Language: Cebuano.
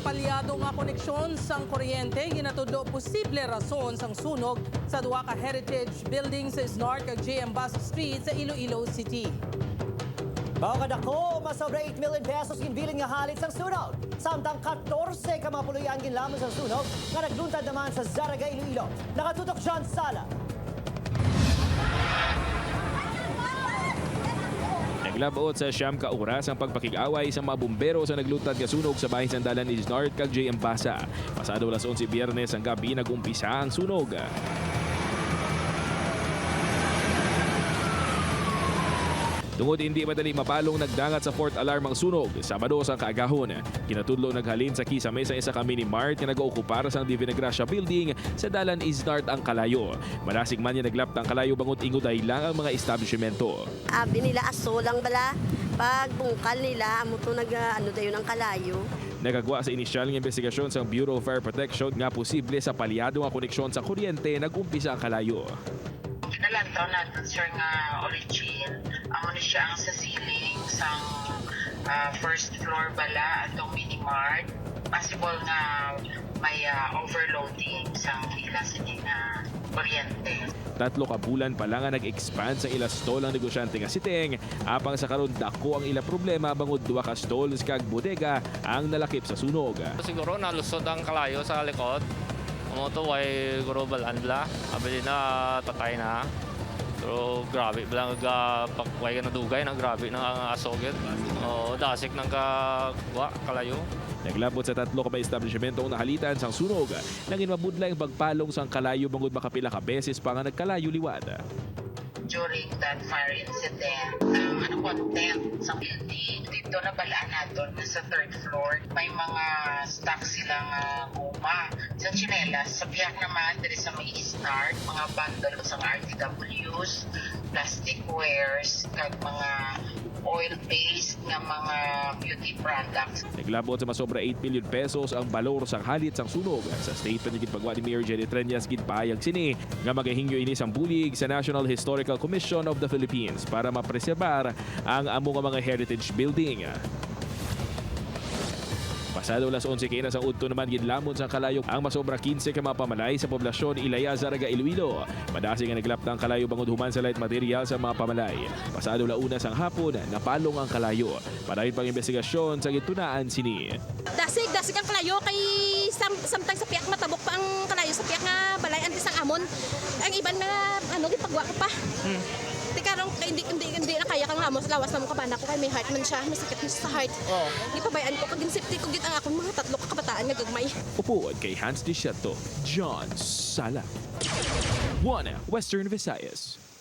Palyado nga koneksyon sang kuryente ginatudlo posible rason sang sunog sa duha ka heritage building sa Iznart kag JM Basa Street sa Iloilo City. Bao kadako, masobra 8 million pesos ginbilin nga halit sang sunog. Samtang 14 ka mga puluyan ginlamon sang sunog nga nagluntad naman sa Zarraga, Iloilo. Nakatutok John Sala. Naglabot sa 9 ka oras ang pagpakig-away sa mga bumbero sa nagluntad nga sunog sa bahin sandalan ni Snart kag JM Basa. Pasado alas 11 Biyernes ang gabi nagumpisa ang sunog. Tungod hindi madali mapalong, nagdangat sa fourth alarm ang sunog. Sabado sa kaagahon. Kinatudlo naghalin sa kisame sa isa ka mini mart nga nag-ookupar sa Divina Gracia Building sa dalan Iznart ang kalayo. Malasig man niya naglapta ang kalayo bangot inguday lang ang mga establishmento. Abi nila aso lang bala. Pag bungkal nila, amo to nag ano dayon ang kalayo. Nagagwa sa inisyal nga investigasyon sa Bureau of Fire Protection nga posible sa palyado nga koneksyon sa kuryente nagumpisa ang kalayo. Ginalantaw natin, sir, nga origin. Amo ni siya ang sa ceiling sang first floor bala atong mini mart. Possible nga may overloading sang ila sini nga kuryente. 3 ka bulan pa lang nga nag-expand sa ila stall ang negosyante nga si Teng. Apang sa karon dako ang ila problema bangod duha ka stalls kag bodega ang nalakip sa sunog. Siguro nalusot ang kalayo sa likod. Amo to way guro balan bla. Abi na tatay na. Pero grabe bala nga pakway ka na dugay na grabe na ang aso gyud. Oh, dasik nang ka wa kalayo. Naglabot sa 3 ka may establishmento ang nahalitan sang sunog. Nangin mabudlay ang pagpalong sang kalayo bangod makapila ka beses pa nga nagkalayo liwat. During that fire incident, ang ano content sa building dito na balaan naton na sa third floor may mga stock silang guma sa tsinelas. Sa biyak naman diri sa may start, mga bundle sa mga RTWs, plastic wares, kag mga oil-based nga mga beauty products. Naglabot sa masobra 8 million pesos ang balor sang halit sang sunog. Sa statement nga ginpagwa ni Mayor Jerry Treñas, ginpahayag sini nga magahingyo ini sang bulig sa National Historical Commission of the Philippines para mapreserbar ang amo nga mga heritage building. Pasado alas 11 kay sa udto naman ginlamon sang kalayo ang masobra 15 ka mga pamalay sa poblasyon Ilaya, Zarraga, Iloilo. Madasig nga naglapta ang kalayo bangod human sa light material sa mga pamalay. Pasado 1 sang hapon napalong ang kalayo. Padayon pang investigasyon sa gitunaan sini. Dasig, dasig ang kalayo kay samtang sa piyak matabok pa ang kalayo sa piyak nga balay antes ang amon. Ang iban nga ano gipagwa ko pa. Ti karong kay hindi na kaya kang amos lawas na mo kabana ko kay may heart man siya, may sakit man siya sa heart. Oh. Gipabayan ko kag ginsafety ko gid ang akong mga 3 ka kabataan nga gagmay. Upuod kay Hans Desierto, John Sala. 1 Western Visayas.